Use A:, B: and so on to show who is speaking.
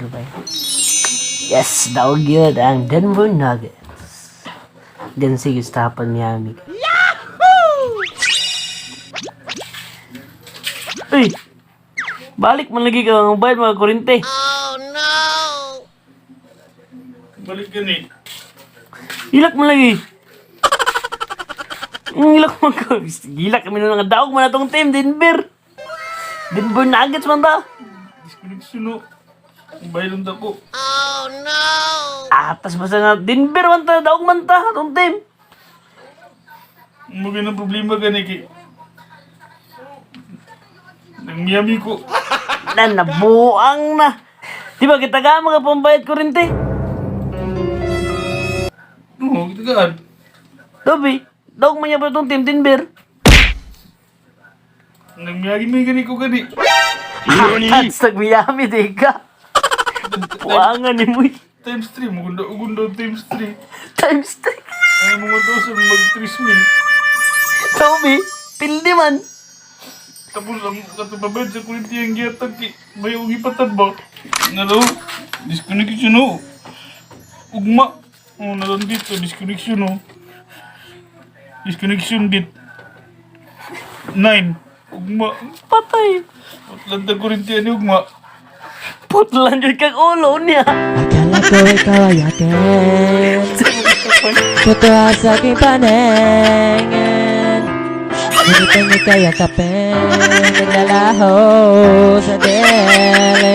A: Goodbye. Yes, daog yun ang Denver Nuggets. Then sige, stop Miami. Yahoo! Uy! Balik man lagi ka ang bayad mga kurente.
B: Balik ka ni.
A: Ilak man lagi. Ilak man ko. Gilak kami na nga daog man atong team, Denver. Denver Nuggets man ta.
B: Disconnection no. Ang bayad lang ko.
A: Atas basta nga Denver man ta, daog man ta atong team.
B: Ang mga problema gani kay. Nang Miami ko.
A: Na nabuang na. Di ba kita ka mga pambayad kurente?
B: Oo, kita kaan.
A: Toby, daog man niya pa itong team Denver.
B: Nang Miami may gani ko gani.
A: Atas nag Miami di ka. Buangan ni Muy.
B: Times 3, magunda ugunda times 3.
A: Times 3.
B: Ay mga dosa mag 3 mil.
A: Toby, pildi man.
B: Tapos ang katubabad sa kurinti ang giyatag kay may ugipatan ba? Nalo, disconnection no. Ugma. Oh, nalon dito, disconnection no. Disconnection dit. 9. Ugma.
A: Patay.
B: Atlanta kurinti ani ugma.
A: Putlan yun kang ulo niya.
C: Akala ko ikaw ay akin. Totoo sa aking paningin. Ngunit ang ika'y yakapin, naglalaho sa dilim.